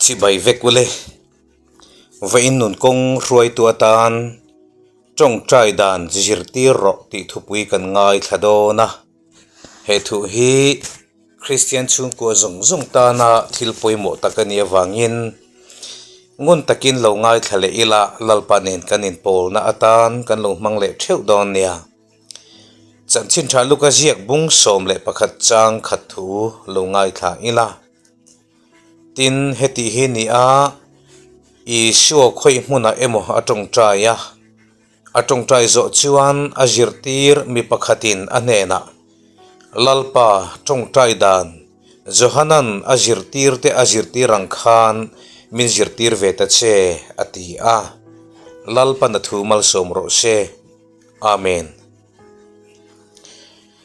Chibai vek ule. Vawiin nun kawng hruaitu atan tawngtai dan zirtir rawh tih thupui kan ngaithla dawn a. He thu hi Kristian chhungkua zawng zawng tana thil pawimawh tak a nih avangin ngun takin lo ngaithla leh ila Lalpa nen kan inpawlna atan kan lo hmang leh theuh dawn nia. Chanchin tha luka ziak bung 11 chang khat thu lo ngaithla ila. Tin, heti hi ni a, Isua khawih hmunah emaw a tawngtai a, a tawngtai zawh chuan a zirtir mi pakhatin a hnenah, Lalpa tawngtai dan Johanan a zirtirte a zirtir ang khan min zirtir ve ta che, a ti a. Lalpan a thu malsawm rawh se. Amen.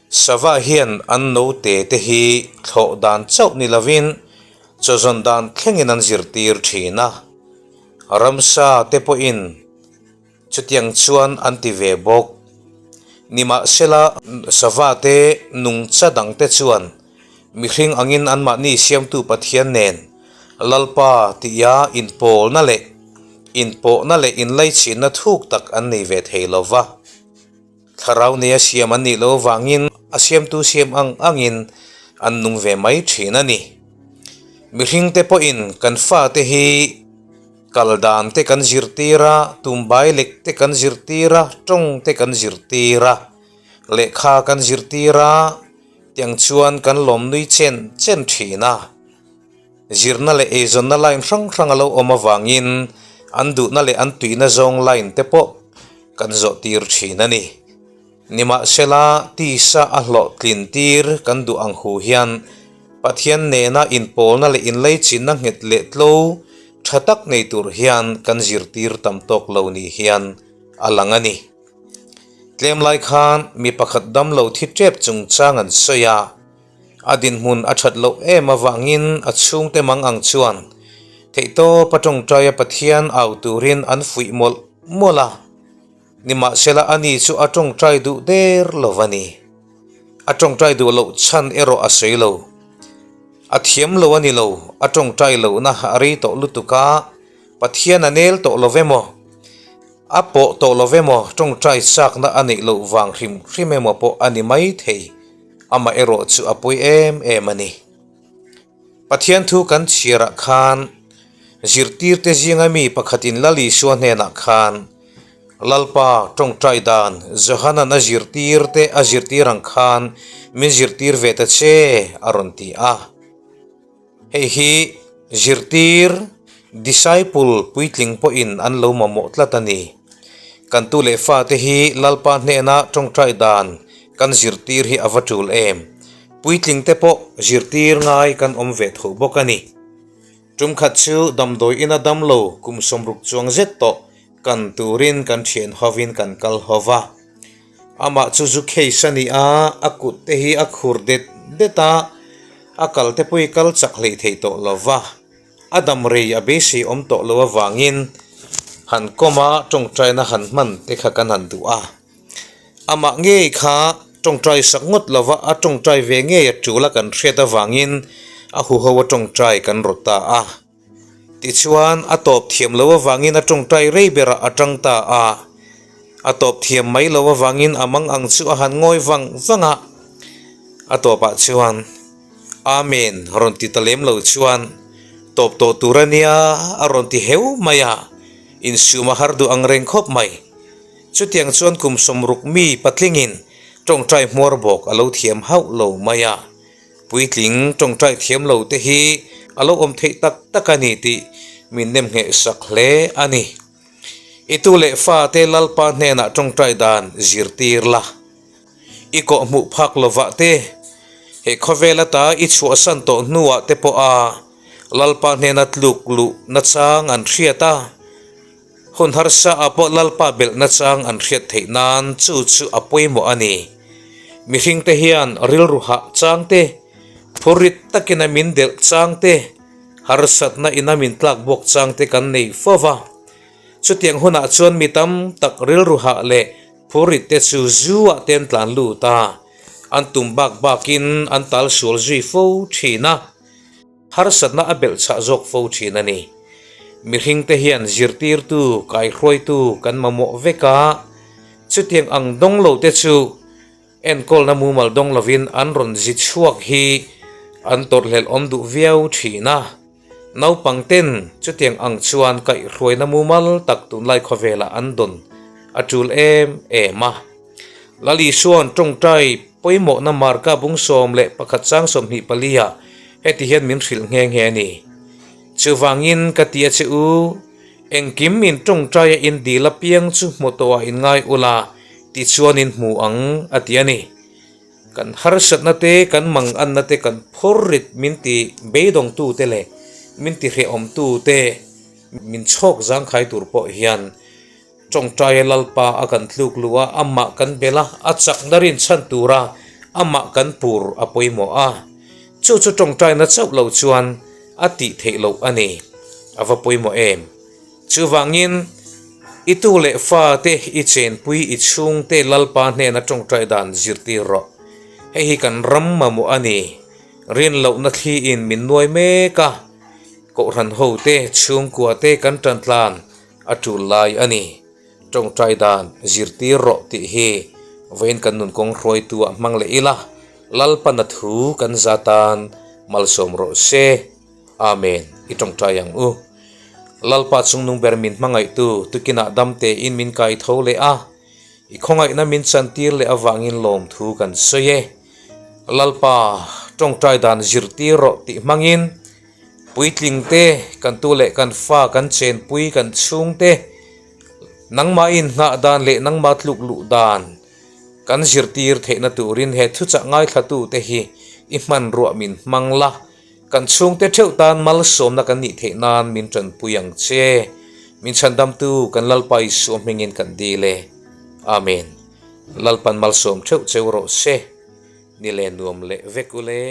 Sava hian an note te hi thlawh dan chauh ni lovin chawzawn dan thlengin an zirtir thin a, ramsa te pawhin chutiang chuan an ti ve bawk. Nimahsela sava te nungcha dang te chuan mihring angin anmahni siamtu Pathian nen Lalpa tia inpawlna leh inpawhna leh inlaichhinna thuk tak an nei ve thei lova. Thlarau neia siam an nih loh avangin a siamtu siam ang angin an nung ve mai thin a ni. Mihringte pawhin kan fate hi kal dan te kan zirtir a, tumbai lek te kan zirtir a, tawng te kan zirtir a, lehkha kan zirtir a, tiang chuan kan lawm nui chen chen thin a. Zirna leh eizawnna line hrang hrang a lo awm avangin an duhna leh an tuina zawng line te pawh kan zawh tir thin a ni. Nimahsela, tisa a hlawhtlin tir kan duh ang hu hian Pathian nena inpawlna leh inleichinna nghet leh tlo tha tak nei tur hian kan zirtir tam tawk lo ni hian a lang a ni. Tlem lai khan mi pakhat damlo thi tep chungchang an sawi a. A dinhmun a that loh em avangin a chhungte mang ang chuan theihtawp a tawngtaia Pathian au turin an fuih mawlh mawlh a, nimahsela ani chu a tawngtai duh der lo a ni. A tawngtai duh loh chhan erawh a sawi lo. A thiam lo a ni lo, a tawngtai lohna a rei tawh lutuk a, Pathian a nel tawh lo emaw, a pawh tawh lo emaw tawngtai chakna a neih loh vang hrim hrim emaw pawh a ni mai thei. Amah erawh chu a pawi em em a ni. Pathian thu kan chhiarah khan zirtirte zinga mi pakhatin Lal Isua hnenah khan, Lalpa tawngtai dan Johanan a zirtirte a zirtir ang khan min zirtir ve ta che a rawn ti a. Hei hi zirtir, disciple, puitling pawhin an lo mamawh tlat a ni. Kan tu leh fate hi Lalpa hnena tawngtai dan kan zirtir hi a va tul em? Puitling te pawh zirtir ngai kan awm ve tho bawk a ni. Tum khat chu damdawi ina damlo kum 60 chuang zet tawh kan turin kan thian hovin kan kal ho va. Amah chu zu case a ni a, a kut te hi a khur det det a, a kal te pawh hi kal chak hlei thei tawh lo va, a dam rei a beisei awm tawh lo avangin han kawm a tawngtaina han hman te kha kan han duh a. Amah ngei kha tawngtai sak ngawt lo va, a tawngtai ve ngei a tul a kan hriat avangin a huho a tawngtai kan rawt ta a. Tichuan, a tawp thiam lo avangin a tawngtai rei berah a tang ta a. A tawp thiam mai lo avangin a mang ang chu a han ngawi vang vang a. A tawpah chuan, Amen rawn ti ta lem lo chuan, Tawp tawh tur a nia a rawn ti heu mai a, insum a har duh ang reng khawp mai. Chutiang chuan kum 60 mi patlingin tawngtai hmuar bawk a lo thiam hauh lo mai a. Puitling tawngtai thiam lo te hi a lo awm theih tak tak a ni tih min nem ngheh sak hle a ni. I tu leh fa te Lalpa hnenah tawngtai dan zirtir la. I kawh hmuh phak lovah te, he khawvel ata i chhuahsan tawh hnuah te pawha Lalpa hnena tluk luh nachang an hriat a, Hun harsa ah pawh Lalpa belh nachang an hriat theih nan chu chu a pawimawh a ni. Mihring te hian rilru hah chang te, phurrit takin a min delh chang te, harsatna in a min tlak bawk chang te kan nei fo va. Chutiang hunah chuan mi tam tak rilru hah leh phurrit te chu zu ah te an tlan lut a, an tum bak bakin an tal sual zui fo thin a. harsatna a belhchhah zawk fo thin a ni. Mihringte hian zirtirtu, kaihruaitu kan mamawh vek a, chutiang ang dawng lote chu enkawlna mumal dawng lovin an rawn zi chhuak hi an tawrhhlelh awm duh viau thin a. Naupangten chutiang ang chuan kaihhruaina mumal tak tunlai khawvelah an dawn a tul em em a. Lal Isua'n tawngtai pawimawhna Marka bung 11 chang 24 ah heti hian min hrilh nghe nghe a ni. Chuvangin ka ti a che u, engkim in tawngtaia in dil apiang chu hmu tawhah in ngai ula tichuan in hmu ang a ti a ni. Kan harsatna te, kan manganna te, kan phawrrit min ti beidawngtu te leh min ti hrehawmtu te min chhawk zangkhai tur pawh hian tawngtaia Lalpa a kan tluk luh a, amah kan bel a, a chakna rinchhan tura amah kan pur a pawimawh a. Chu chu tawngtaina chauh lo chuan a tih theih loh a ni. A va pawimawh em? Chuvangin, i tu leh fa te, i chenpui, i chhungte Lalpa hnena tawngtai dan zirtir rawh. Hei hi kan ram mamawh a ni. Rinlohna thliin min nuai mek a, Kohhran ho te, chhungkua te kan tan tlan a tul lai a ni. Tawngtai dan zirtir rawh tih hi vawiin kan nun kawng hruaitu ah hmang leh ila, Lalpana thu kan za tan malsawm rawh se. Amen, i tawngtai ang u. Lalpa chungnung ber min hmangaihtu tukinah dam tein min kai tho leh a, i khawngaihna min chantir leh avangin lawmthu kan sawi e. Lalpa, tawngtai dan zirtir rawh tih hmangin puitling te, kan tu leh kan fa, kan chenpui, kan chhungte, nangmah inngah dan leh nangmah tluk luh dan, Kan zirtir theihna turin he thuchah ngaithlatute hi i hmanruah min hmang la, kan chhungte theuh tan malsawmna kan nih theih nan min tanpui ang che. Min chhandamtu kan Lalpa Isua hmingin kan dil e. Amen. Lalpan malsawm theuh cheu rawh se. Ni le nuam leh vek u le.